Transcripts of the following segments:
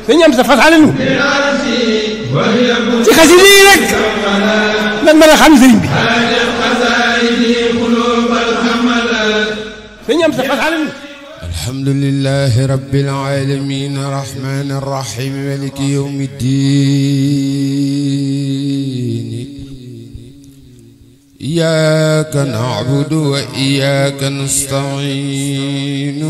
dañu am sa fasale nu ci xasida yi rek lan mën a xam sëriñ bi dañu am sa fasale nu alhamdulillahi rabbil alamin arrahmanir rahim maliki yawmiddin iyyaka na'budu wa iyyaka nasta'in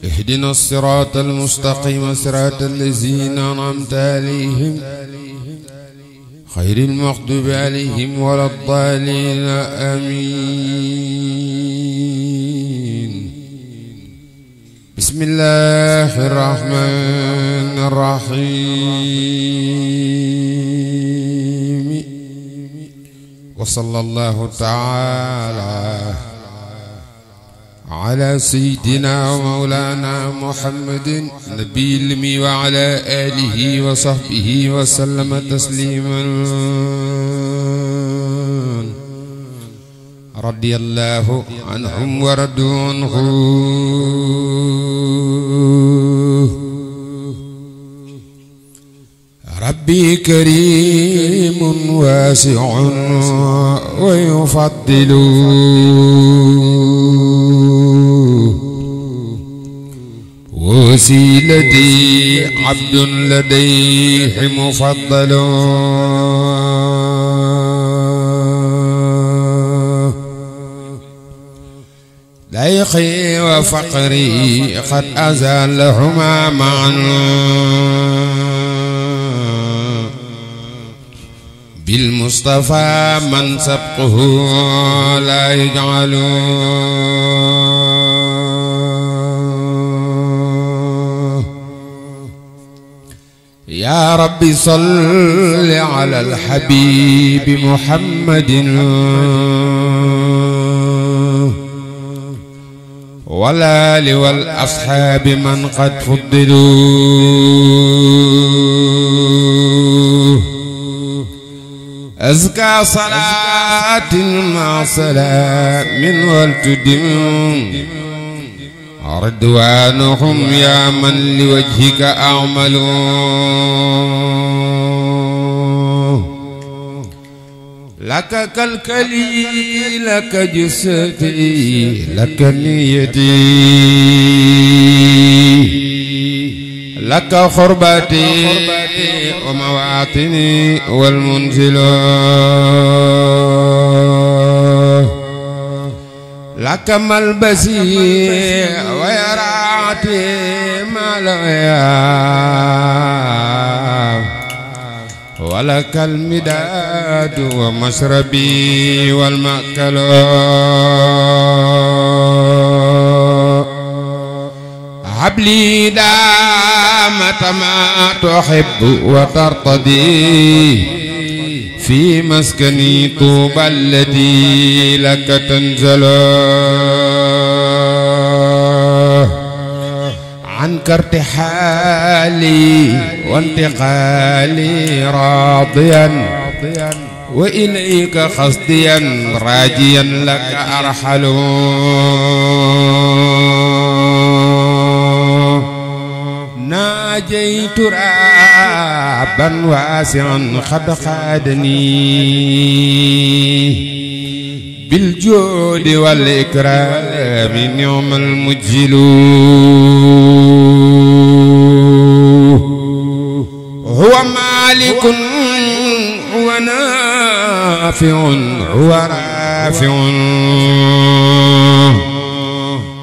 اهدنا الصراط المستقيم صراط الذين أنعمت عليهم غير المغضوب عليهم ولا الضالين آمين بسم الله الرحمن الرحيم وصلى الله تعالى على سيدنا ومولانا محمد نبي الأمي وعلى آله وصحبه وسلم تسليما رضي الله عنهم ورضوا عنه ربي كريم واسع ويفضل وسيلتي عبد لديه مفضل ضيقي وفقري قد أزالهما معا بالمصطفى من سبقه لا يجعل يا رب صل على الحبيب محمد والآل والأصحاب من قد فضلوا أزكى صلاة مع سلام والتدم رضوانهم يا من لوجهك أعملوا لك كالكلي لك جسدي لك نيتي لك خربتي ومواطني والمنزل لك ملبسي ويراتي مالويا ولك المداد ومشربي والمأكل هب لي دامة ما تحب وترتضي في مسكني طوبى التي لك تنزل عنك ارتحالي وانتقالي راضيا وإليك قصديا راجيا لك أرحل ناجيت رابا واسعا قد خادني بالجود والإكرام نعم المجل هو مالك هو نافع هو رافع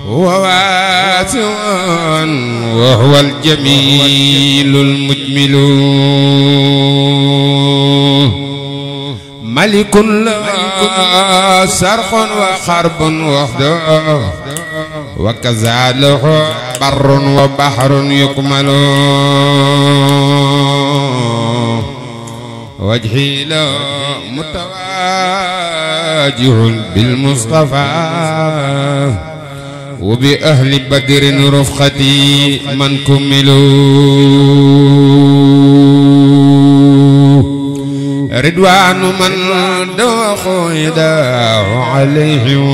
هو واسع وهو الجميل المجمل ملك له سرخ وخرب وحده وكذا له بر وبحر يكمل وجهي له متواجه بالمصطفى وبأهل بدر رفقتي من كملوا رضوان من دوخوا يداه عليهم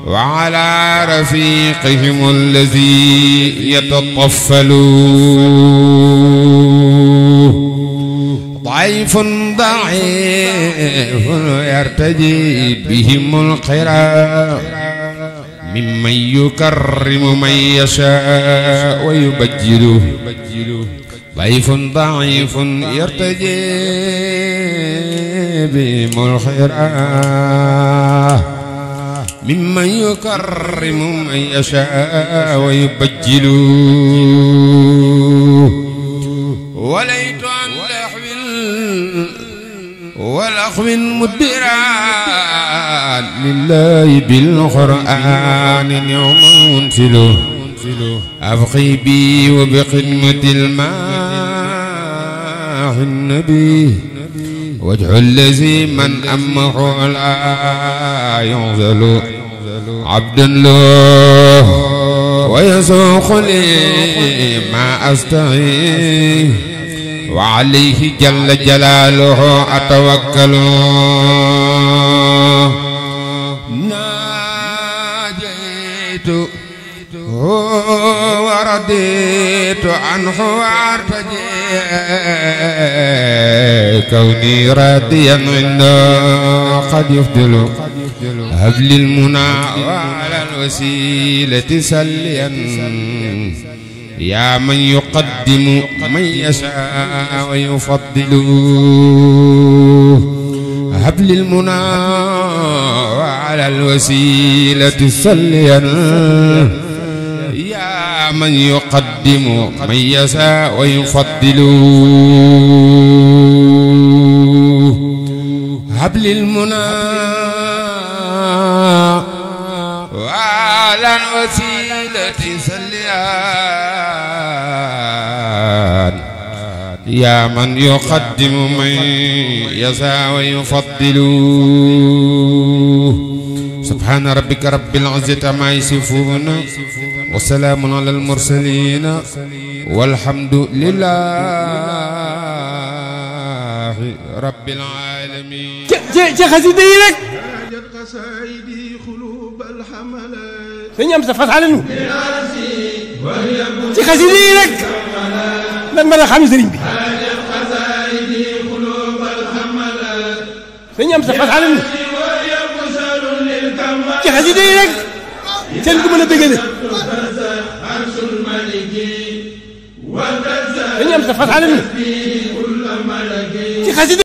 وعلى رفيقهم الذي يتطفل ضعيف ضعيف يرتجي بهم الخير ممن يكرم من يشاء ويبجل ضعيف ضعيف يرتجي بهم الخير ممن يكرم من يشاء ويبجل وليت عن لحو ولخو مدبرا لله بالقرآن يوم منزل أبقي بي وبخدمة الماء النبي وجه الذي من أمه لا يغزل عبدا له ويسوق لي ما أستحي وعليه جل جلاله أتوكل ناجيت ورديت عنه وارتجي كوني راضيا عنده قد يفضل هب لي المنى وعلى الوسيلة سليا يا من يقدم من يشاء ويفضل هب لي المنى وعلى الوسيلة سليا يا من يقدم من يشاء ويفضل هب لي المنى وعلى الوسيلة سليان يا من يقدم من يشاء ويفضل سبحان ربك رب العزة عما يصفون وسلام على المرسلين والحمد لله رب العالمين. خسيدة لك سëñ am sa fas xale nu ci xasida yi rek lan mën a xam sëriñ bi sëñ am sa fas xale nu ci xasida yi rek seen ku mën a bëggale sëñ am sa fas xale nu ci xasida